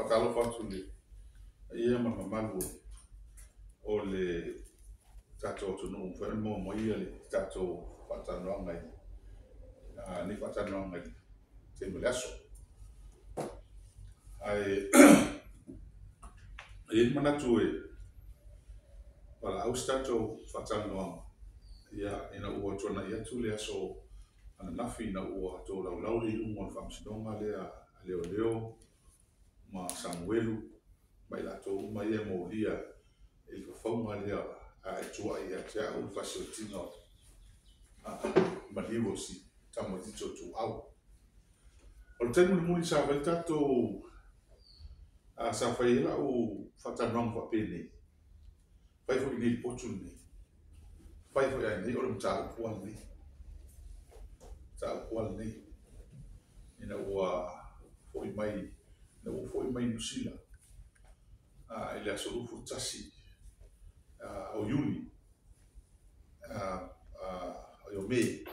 Faatalofa atu i le paia ma le mamalu o le tatou atunuu ua mafai ona maua mai le tatou faatalanoaga i lenei faatalanoaga i le taimi o le aso. Ae e i ai le manatu e valaau se tatou faatalanoaga ina ua tuanai atu le aso ananafi ina ua tolaulau le iuga o le faamasinoga lea a leoleo ma Samuelu ma i latou uma ia e molia i le fafauga lea e tuuai ia te au le faasiotiga o maliu o si tamaitiiti o Tuuau. O le taimi mulimuli sa fai le tatou sa fai ai lau faatalanoaga faapenei, fai foi i inei i le potu lenei, fai foi lava i inei, o le mataupu lava lenei. Mataupu lava lenei ina ua foi mai, ina ua foi mai Niu Sila i le aso 21 o Iuni, o Me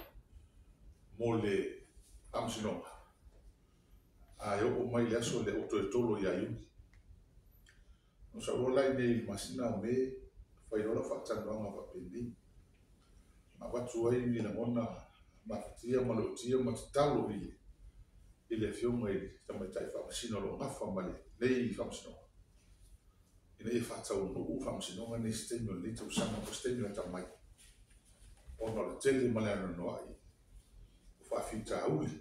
mo le faamasinoga, ae oo mai i le aso lea ua toe tolo ia Iuni. Na ou sau loa la i inei i le masina o Me fai loa lau faatalanoaga faapenei, ma avatu ai ni lagona mafatia ma leotia ma tatalo i le Afioga i le Tamaitai Faamasino o lo o nafa ma lenei faamasinoga, ina ia faataunuu faamasinoga nei i se taimi o lenei tausaga po o se taimi lata mai, ona o le tele ma le anoanoai o faafitauli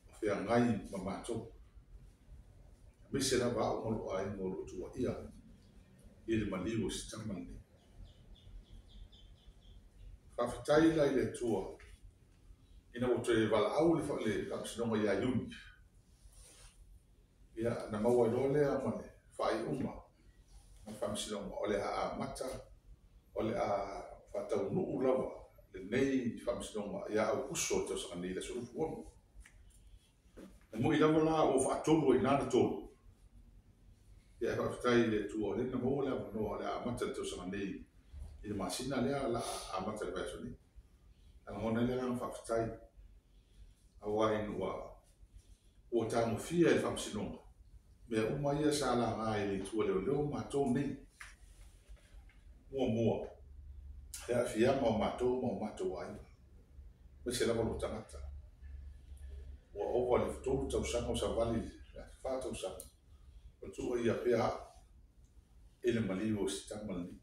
o feagai ma matou, aemaise lava au ma lou aiga o lo o tuuaia i le maliu o si tama lenei. Faafetai la i le Atua ina ua toe valaau le faamasinoga ia Iuni, ia na maua ai loa lea ma le faaiuga a le faamasinoga o le a amata, o le a faataunuu lava lenei faamasinoga ia Aokuso o le tausaga nei i le aso 26. E moni lava la ua faatolu ai i ina le tolu, ia ae faafetai i le Atua o lea na maua le avanoa o le a amata i le tausaga nei i le masina lea o le a amata i le vaiaso nei. E lagona ai le agaga faafetai aua ina ua tagofia e le faamasinoga mea uma ia sa laga e le itu a leoleo ma matou nei. Muamua, le aafiaga o matou ma o matou aiga, aemaise lava lou tagata. Ua ova i le 3 tausaga o savali i le 4 tausaga o tuuaia pea au i le maliu o si tama lenei.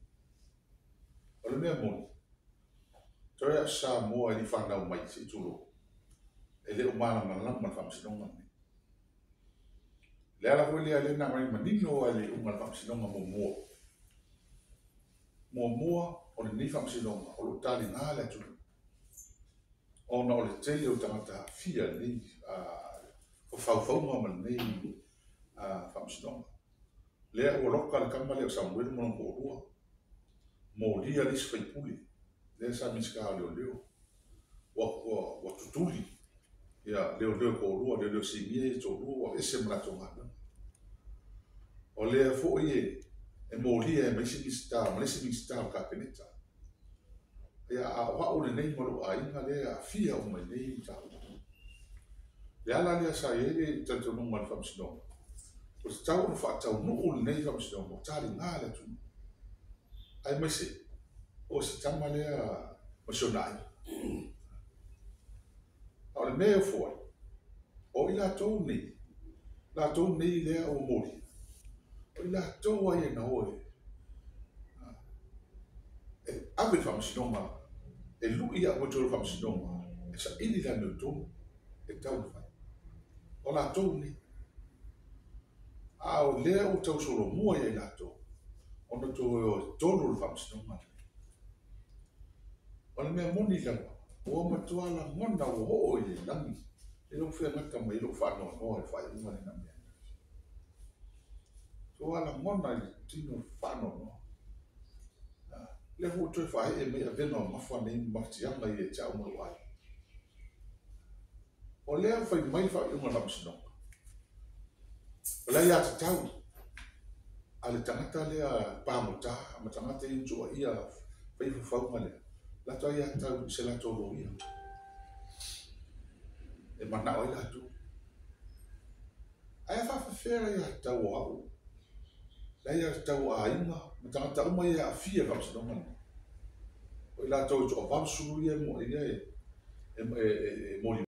O le mea moni, toe lava o se Samoa e le i fanau mai, se i tulou, e le o malamalama i le faamasinoga lenei. O le ala foi lea lea na aumai manino lava i le iuga a le faamasinoga muamua. Muamua, o lenei faamasinoga o lo o taliga le atunuu ona o le tele o tagata aafia i lenei fafaufauga ma lenei faamasinoga. Lea ua loka le tama lea o Samuelu ma lona toalua, molia le isi faipule lea sa Minisita o Leoleo, ua tutuli ia leoleo e toalua, leoleo sinia ia e toalua ua aveese ma latou galuega. O lea foi e molia ai ma isi Minisita ma le isi Minisita o le Kapeneta. Ia, a o au lenei ma lou aiga lea e aafia uma i lenei mataupu. Le ala lea sa i ai le talitonuga a le Faamasinoga, ua tatau ona faataunuu lenei Faamasinoga, ua taliga le atunuu, aemaise o si tama lea ma si ona aiga. A o le mea e ofo ai, o i latou nei, latou nei lea ua molia, o i latou lava ia na o e ave i le faamasinoga, e lui au e toe o i le faamasinoga, e saili le amiotonu e tatau ona fai. O latou nei. A o lea ua tau solomua ia i latou ona toe o e tolu le faamasinoga lenei. O le mea moni lava, ua matua lagona ua oo i le lagi i lou feagata mai ai lou faanoanoa i le faaiuga lea na aumai ananafi. Ua lagona i le tino faanoanoa. Lea foi ua toe faaee mai avega mamafa nei ma mafatiaga ia ia te au ma lou aiga. O lea ua fai mai le faaiuga a le Faamasinoga, o le aiatatau a le tagata lea pagota ma tagata ia na tuuaia faia faufauga lea, latou aiatatau i se latou loia e manao ai latou. Ae faafefea ia tatau o au, la ia tatau o aiga, ma tagata uma ia e aafia i le faamasinoga lenei. O i latou e toa 80 ia e moli.